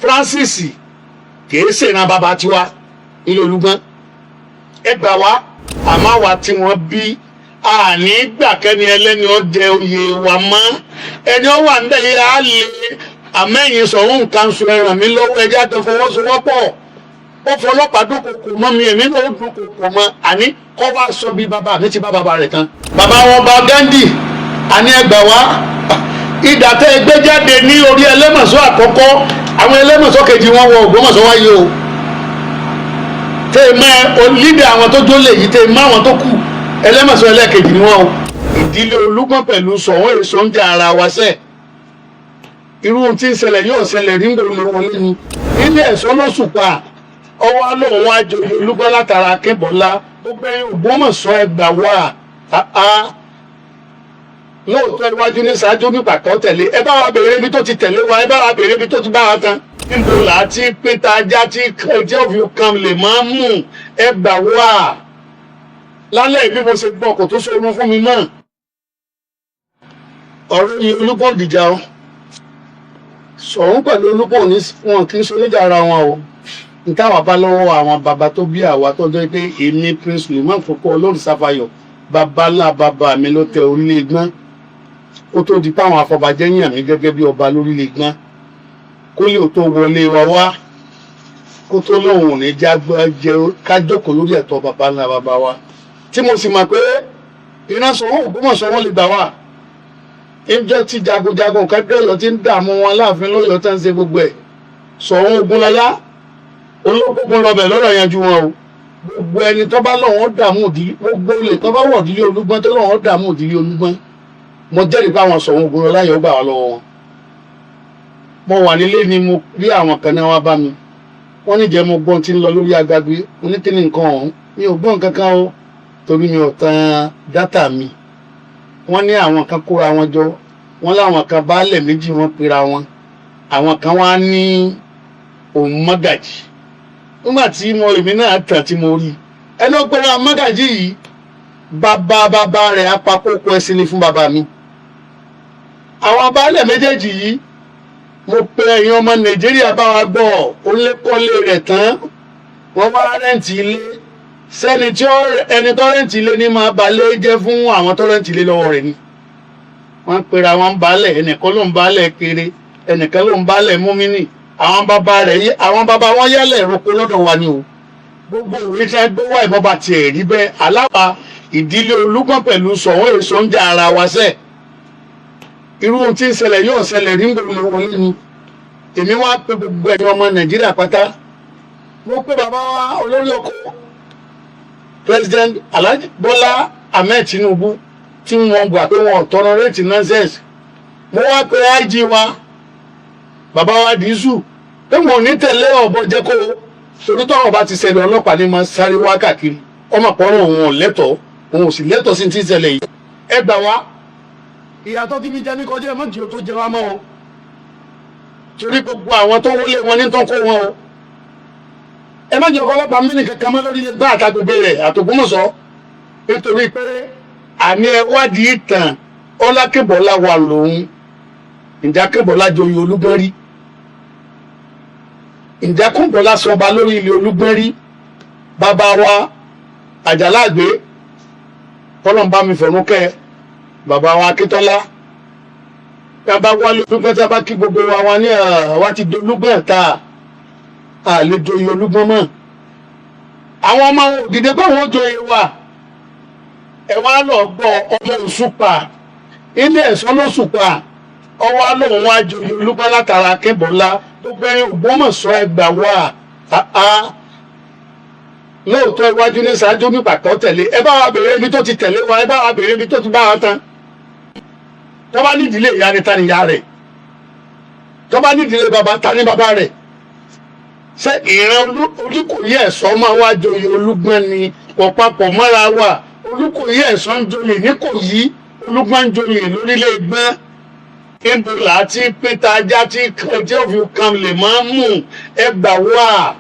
Francis kìí ṣèràn bàbá tiwa nílé Olúgbọ́n. Ẹ gbà wá, àmọ́ àwa tí wọ́n bí àní gbà kẹ́ni ẹlẹ́ni ó jẹ oyè wa mọ́. Ẹni ó wà níbẹ̀ yìí á lè àmẹ́yìn sọ̀rọ̀ nǹkan sọ. Ẹ ràn mí lọ́wọ́, ẹjẹ́ àti fọwọ́sowọ́pọ̀. Ó fọlọ́pàá dúnkokò mọ́ mi, èmi náà ó dúnkokò mọ́. Àní kọ́ wá sọ bí bàbá mi ti bá bàbá rẹ̀ tán. Bàbá wọn bá Gandhi, àní ẹ gbà wá. Ìdà tẹ́ ẹ gbé jáde ní orí Ẹlẹ́mọ̀ṣọ́ àkọ́kọ́, àwọn Ẹlẹ́mọ̀ṣọ́ kejì wọn wọ Ògbómọ̀ṣọ́ wáyé o. Tẹ́ ẹ mọ́ lídà àwọn tó jólè yìí, tẹ́ ẹ mọ́ àwọn tó kù, Ẹlẹ́mọ̀ṣọ́ ẹlẹ́kejì ni wọ́n o. Ìdílé Olúgbọ́n pẹ̀lú Ṣọ̀ún èso ń jẹ ara wa sẹ́ẹ̀. Irú ohun tí ń ṣẹlẹ̀ yóò ṣẹlẹ̀ rí nígbà wọlé ni ilé ẹ̀ṣọ́ lọ́sùpá ọwọ́ alóhùn wá joyè Olúgbọ́n látara Akínbọ́lá. Gbogbo ẹ̀yin Ògbómọ̀ṣọ́, ẹ gbà wá. Lóòótọ́, iwájú ní ṣáájú nípa kan tẹ̀lé. Ẹ bá wa béèrè ibi tó ti tẹ̀lé wa, ẹ bá wa béèrè ibi tó ti bá wa tán. Níbo là á ti pín ta ajá tí ó fi kan lè máa mú? Ẹ gbà wá. Lálẹ́ bí mo ṣe gbọ́, kò tó sórun fún mi mọ́. Ọ̀rọ̀ yìí, Olúgbọ́n dìjà o. Ṣọ̀ún pẹ̀lú Olúgbọ́n ní wọn kì í ṣe oníjà ara wọn o. N táwa bá lọ́wọ́ àwọn bàbá tó bí àwa, tó jẹ́ pé èmi Prince Suleiman Fọkọ Olórí Sáfayọ̀, bàbá ńlá bàbá mi ló tẹ orílẹ̀ gbọ́n ó tó di páwọn afọbajẹ́ yàn mí gẹ́gẹ́ bí ọba lórílẹ̀ gbọ́n. Kó lè tó wọlé wa wá, kó tó lóun ò ní já jẹ ká jókòó lórí ẹ̀tọ́ bàbá ńlá bàbá wa, tí mo sì mọ̀ pé iná Ṣọ̀ún Ògbómọ̀ṣọ́ wọn lè gbà wá. Ìjọ tí jagunjagun kẹgbẹ́ lọ ti ń dààmú wọn láàfin lọ́yọ̀ọ́ tó ń ṣe gbogbo ẹ̀, Ṣọ̀ún Ògúnlọlá olókùnkùn lọbẹ̀ lọ́rọ̀ yanjú wọn o. Gbogbo ẹni tó bá lọ́wọ́ dààmú òdìlí, gbogbo olè tó bá wọ̀ òdìlí Olúgbọ́n tó lọ́wọ́ dààmú òdìlí Olúgbọ́n, mo jẹ́rìí pé àwọn Ṣọ̀ún Ògúnlọlá yóò gbà wá lọ́wọ́ wọn. Mo wà nílé ni mo rí àwọn kan ní wọ́n bá mi, wọ́n ní jẹ́ mo gbọ́n tí ń lọ lórí agbágbé. Mo ní kí ni nǹkan ọ̀hún? Mi ò gbọ́ nǹkan kan o, torí mi ò tan data mi. Wọ́n ní àwọn kan kóra wọn jọ, wọ́n láwọn kan baálẹ̀ méjì wọ́n pera wọn, àwọn kan wá ní òun mọ́gàjì. Nígbà tí mo èmi náà tàn tí mo rí ẹni ó pera mọ́gàjì yìí, bàbá bàbá rẹ̀ apakókò ẹṣin ni fún bàbá mi. Àwọn baálẹ̀ méjèèjì yìí, mo pe ẹ̀yin ọmọ Nàìjíríà bá wa gbọ́, olékọ́lé rẹ̀ tán, wọ́n wá rent ilé sẹ́ni tí ẹni tó rent ilé ní máa balẹ̀ jẹ́ fún àwọn tó rent ilé lọ́wọ́ rẹ̀ ni. Wọ́n pera wọn baálẹ̀, ẹnìkan ló ń baálẹ̀ kéré, ẹnìkan ló ń baálẹ̀ múmínì. Àwọn bàbá rẹ̀, àwọn bàbá wọn yálẹ̀ roko lọ́dọ̀ wa ni o. Gbogbo òwe tí wọ́n gbé wá ìbọn bá tiẹ̀ rí bẹ́ẹ̀. Aláwa ìdílé Olúgbọ́n pẹ̀lú Ṣọ̀ún èso ń jẹ ara wa sẹ́ẹ̀. Irú ohun tí ń ṣẹlẹ̀ yóò ṣẹlẹ̀ rí nígbà wọlé ni èmi wá pé gbogbo ẹ̀yin ọmọ Nàìjíríà pátá. Mo pé bàbá wa olórí oko, President Alhaji Bọ́lá Ahmed Tinubu, tí wọ́n gbà pé wọn ò tolerate nonsense. Mo wá pé IG wa, bàbá wa Dísù, pé wọn ò ní tẹ̀lé ọ̀bọ jẹ́ kó torí tọ́wọ́ bá ti ṣẹlẹ̀, ọlọ́pàá ní máa sáré wá káàkiri. Ọmọ pọ̀rọ̀ òun ò lẹ́tọ̀ọ́, òun ò sì lẹ́tọ̀ọ́ sí ti ń ṣẹlẹ̀ yìí. Ẹ gbà wá. Ìyàtọ̀ tí mi jẹ ní kọjá, ẹ má jẹ́ tó jẹ wá mọ́ o, torí gbogbo àwọn tó wọlé wọn ní tó ń kó wọn o. Ẹ má jẹ́ ọlọ́pàá mímì kankan mọ́ lórí bá àtàgbègbè rẹ̀ àtògbómọ̀ṣọ́, nítorí pé àní ẹ wádìí ìtàn Ọlákébọ̀lá wà lòun. Ǹjẹ́ Akébọ̀lá joyè Olúgbọ́n rí? Ǹjẹ́ Akébọ̀lá sọba lórí ilé Olúgbọ́n rí? Bàbá wa Àjàlá Àgbé, kọ́lọ́n bá mi fọ̀rún kẹ́ bàbá wa Akíntọ́lá, tí a bá wálé Olúgbọ́n, tí a bá kí gbogbo wa, wa ní àwa ti dolúgbọ́n ta àlejò oyè Olúgbọ́n mọ́. Àwọn ọmọ òdìdé pé wọ́n joyè wa. Ẹ wá lọ gbọ́ ọmọ òṣùpá ilé ẹ̀ṣọ́ lóṣùpá ọwọ́ lòun wá joyè Olúgbọ́n látara Akínbọ́lá. Gbogbo ẹ̀yin Ògbómọ̀ṣọ́, ẹ gbà wá. Lóòótọ́, iwájú ní ṣáájú nípa kan tẹ̀lé. Ẹ bá wa béèrè ibi tó ti tẹ̀lé wa, ẹ bá wa béèrè ibi tó ti bá wa tán. Tó bá nídìílé ìyá ni, ta ni ìyá rẹ̀? Tó bá nídìílé bàbá, ta ni bàbá rẹ̀? Ṣé ìran Olúkòyí Ẹ̀ṣọ́ máa wá joyè Olúgbọ́n ni? Kò papọ̀ mọ́ra wa. Olúkòyí Ẹ̀ṣọ́ ń joyè níkòyí, Olúgbọ́n ń joyè lórílẹ̀ gbọ́n. Níbo là á ti pín ta ajá tí ó fi kan lè máa mú? Ẹ gbà wá.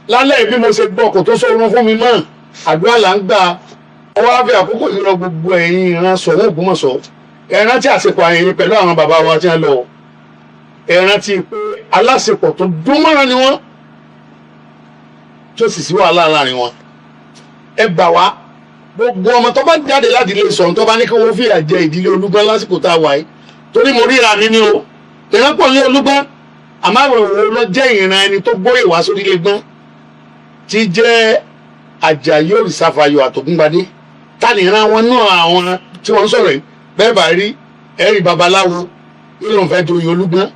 Lálẹ́ bí mo ṣe gbọ́, kò tó sórun fún mi mọ́. Àdúrà là ń gbà. Ọwọ́ á fi àkókò yìí rọ gbogbo ẹ̀yin ìran Ṣọ̀ún Ògbómọ̀ṣọ́, ẹ rántí àsìkò àyẹ̀yẹ pẹ̀lú àwọn bàbá wa tí wọ́n lọ. Ẹ rántí pé aláṣepọ̀ tó dún mọ́ra ni wọ́n, tó sì sí wàhálà láàrin wọn. Ẹ gbà wá, gbogbo ọmọ tó bá jáde láti ilé Ṣọ̀ún tó bá ní kí wọ́n fìyà jẹ ìdílé Olúgbọ́n lásìkò tá a wà yìí, torí mo ríra mi ní o, ìrẹ́pọ̀ ní Olúgbọ́n, àmọ́ àwọn òwò lọ jẹ́ ìran ẹni tó gbóyè wá sórí ilé gbọ́n tí jẹ́ Àjàyí Òrìṣàfàyọ̀ àtògúngbadé. Ta ni ìran wọn náà? Àwọn tí wọ́n ń sọ̀rọ̀ yìí, bẹ́ẹ̀ bá rí ẹ̀rí babaláwo yóò lóun fẹ́ joyè Olúgbọ́n,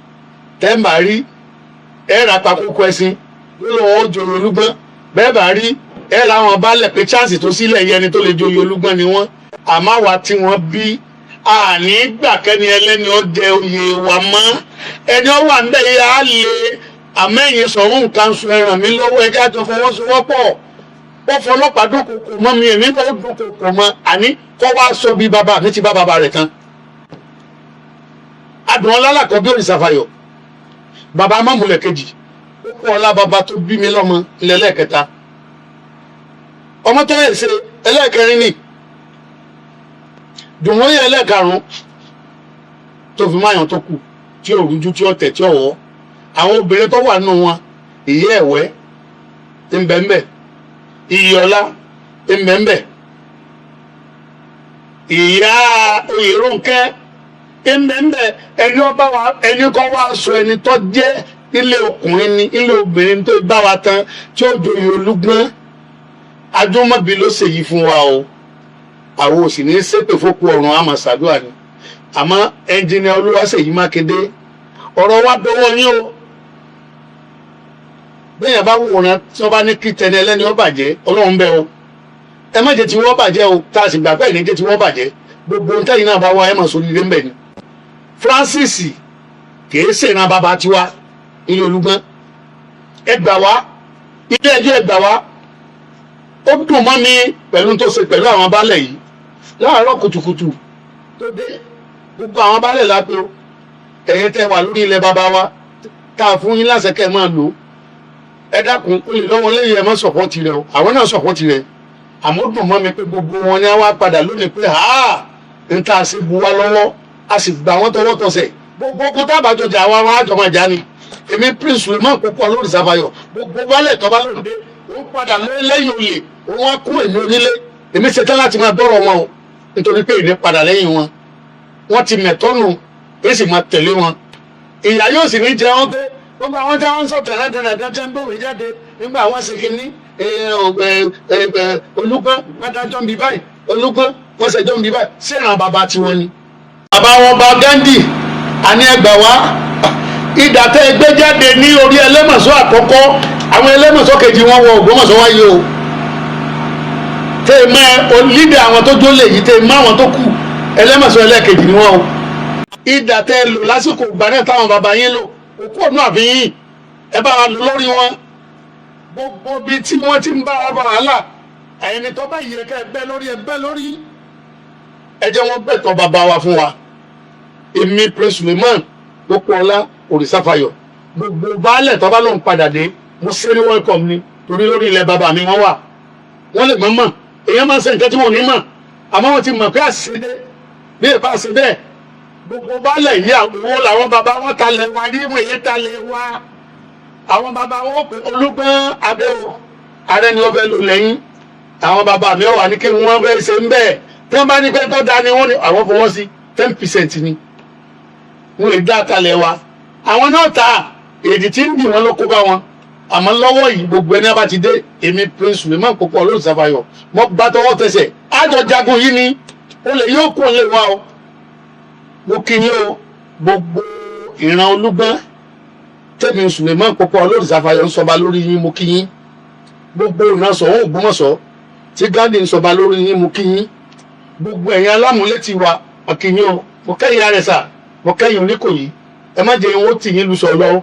tẹ́ ń bá rí ẹ̀rà pakókó ẹṣin yóò lóun ó joyè Olúgbọ́n, bẹ́ẹ̀ bá rí ẹ̀rà àwọn baálẹ̀ pé chance tó sílẹ̀ yẹni tó lè joyè Olúgbọ́n ni wọ́n. Àmọ́ àwa tí wọ́n bí àní gbà kẹ́ni ẹlẹ́ni ó jẹ oyè wa mọ́, ẹni ó wà níbẹ̀ yìí á lè. Àmẹ́yìn Ṣọ̀ún nǹkan sọ, ẹ ràn mí lọ́wọ́, ẹ ká jọ fọwọ́sowọ́pọ̀. Wọ́n fọlọ́pàá dúnkokò mọ́ mi, èmi náà dúnkokò mọ́. Àní kọ́ wá sọ bí bàbá mi ti bá bàbá rẹ̀ tán. Adùn ọlá làkọ́ bí Òrìṣàfàyọ̀, bàbá mọ́múlẹ̀ kejì, ó kọ́ ọlá, bàbá tó bí mi lọ́mọ lẹ́lẹ́kẹta, ọmọ tó yẹ ṣe ẹlẹ́ẹ̀kẹrin ni dùnwóyè ẹlẹ́ẹ̀karùn-ún, tó fi máyàn tó kù tí ò rújú, tí ò tẹ̀, tí ò wọ́. Àwọn obìnrin tó wà nínú wọn, ìyá ẹ̀wẹ́ ńbẹ̀ńbẹ̀, ìyọ̀lá ńbẹ̀ńbẹ̀, ìyá Oyèrònkẹ́ ńbẹ̀ńbẹ̀. Ẹni ọba wa, ẹni kọ́ wá sọ ẹni tó jẹ́ ilé ọkùnrin ni ilé obìnrin tó bá wa tán tí ó joyè Olúgbọ́n. Ajúmọ̀bí ló ṣèyí fún wa o. Àwọn ò sì ní ṣépè fókù ọ̀run, àmọ́ ṣàdúrà ni. Àmọ́ ẹnjìnìà Olúwaṣèyí Mákindé, ọ̀rọ̀ wa dọwọ́ yín o. Bẹ́ẹ̀ bá wòran tí wọ́n bá ní kí tẹni ẹlẹ́ni ó bàjẹ́, Ọlọ́run bẹ́ o, ẹ má jẹ́ tí wọ́n bàjẹ́ o. Tá a sì gbà pé ní jẹ́ tí wọ́n bàjẹ́, gbogbo ohun tẹ́yìn náà bá wá, ẹ mọ̀ sórí ilé ń bẹ̀ ni. Francis kìí ṣèràn bàbá tiwa ilé Olúgbọ́n. Ẹ gbà wá, ilé ẹjọ́, ẹ gbà wá. Ó dùn mọ́ mi pẹ̀lú tó ṣe pẹ̀lú àwọn baálẹ̀ yìí láàárọ̀ kùtùkùtù tó dé. Gbogbo àwọn baálẹ̀ lápẹ́ o, ẹ̀yin tẹ́ wà lórí ilẹ̀ bàbá wa tá a fún yín láṣẹ kẹ́ ẹ máa lò ó, ẹ dákun, ó lè lọ́wọ́ lẹ́yìn, ẹ má support rẹ o. Àwọn náà support rẹ, àmọ́ ó dùn mọ́ mi pé gbogbo wọn ni wọ́n á padà lónìí pé ha n ta ṣe bu wa lọ́wọ́, a sì gbà wọ́n tọwọ́ tọsẹ̀. Gbogbo kó tábà jọjà wa, wọn á jọ máa já ni. Èmi Prince Suleiman Kókó Olórí-Sáfayọ, gbogbo wálẹ̀ tọ́ba lóde, òun padà lẹ́yìn olè, òun á kú èmi onílé. Èmi ṣetán láti máa gbọ́rọ̀ wọn o, nítorí pé èmi padà lẹ́yìn wọn. Wọ́n ti mẹ̀tọ́nù, èyí sì máa tẹ̀lé wọn. Ìyá yóò sì ní jẹ wọn pé gbogbo àwọn tí wọ́n ń sọ̀tẹ̀ lẹ́dẹ̀ẹ́dẹ́ ń bòwé jáde nígbà wọ́n sì kínní Olúgbọ́n adájọ́ ń bí báyìí, Olúgbọ́n wọ́n ṣẹjọ́ ń bí báyìí, síran bàbá tiwọn ni. Bàbá wọn bá Gandhi, àní ẹgbà wá, ìdà tẹ́ ẹ gbé jáde ní orí Ẹlẹ́mọ̀ṣọ́ àkọ́kọ́, àwọn Ẹlẹ́mọ̀ṣọ́ kejì wọn wọ Ògbómọ̀ṣọ́ wáyé o. Tẹ́ ẹ mọ́ lídà àwọn tó jólè yìí, tẹ́ ẹ mọ́ àwọn tó kù, Ẹlẹ́mọ̀ṣọ́ ẹlẹ́ẹ̀kejì ni wọ́n o. Ìdà tẹ́ ẹ lò lásìkò ìgbà náà táwọn bàbá yín lò, òkú ọ̀nà àfihàn ẹ bá wa lò lórí wọn. Gbogbo bíi tí wọ́n ti ń bá wa wàhálà, ẹni tó bá yẹ ká ẹ bẹ́ lórí, ẹ bẹ́ lórí. Ẹ jẹ́ wọ́n gbẹ̀tọ̀ bàbá wa fún wa. Èmi Prince Suleiman Pópóọlá Òrìṣàfàyọ̀, gbogbo baálẹ̀ tó bá lóun padà dé, mo ṣe ní welcome ni, torí lórí ilẹ̀ bàbá mi wọ́n wà. Wọ́n lè mọ̀ mọ̀, èèyàn máa ń ṣe nǹkan tí wọ́n ò ní mọ̀, àmọ́ wọ́n ti mọ̀ pé àṣìṣe bí ìbá ṣe bẹ́ẹ̀. Gbogbo baálẹ̀ yìí, àwọn làwọn bàbá wọn talẹ̀ wa ní ìmọ̀ èyí talẹ̀ wa. Àwọn bàbá wọn pé Olúgbọ́n abẹ́ o, ààrẹ ni wọ́n fẹ́ lò lẹ́yìn. Àwọn bàbá mi wà ní kí wọ́n fẹ́ ṣe ń bẹ́ẹ̀. Tí wọ́n bá ní pé tó da ni, wọ́n ní àwọn fọwọ́ sí 10% ni wọ́n lè dá talẹ̀ wa. Àwọn náà ta èdè tí ń bì wọ́n ló kó bá wọn. Àmọ́ lọ́wọ́ yìí, gbogbo ẹni bá ti dé, èmi Prince Suleiman Kókó Olóòsàfàyọ̀, mo gbà tọwọ́ tẹsẹ̀, àjọ jagun yìí ni olè yóò kó lè wá o. Mo kí yín o, gbogbo ìran Olúgbọ́n tẹ̀mí Suleiman Kókó Olóòsàfàyọ̀ ń sọba lórí yín, mo kí yín. Gbogbo ìran Ṣọ̀ún Ògbómọ̀ṣọ́ tí Gandhi ń sọba lórí yín, mo kí yín. Gbogbo ẹ̀yin alámúlétì wa, mo kí yín o. Mo kẹ́yìn Àrẹ̀sà, mo kẹ́yìn Oníkòyí. Ẹ má jẹ́ wọ́n tì yín lu sọ lọ.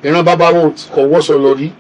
Ìran bàbá wo kò wọ́sọ lọ rí.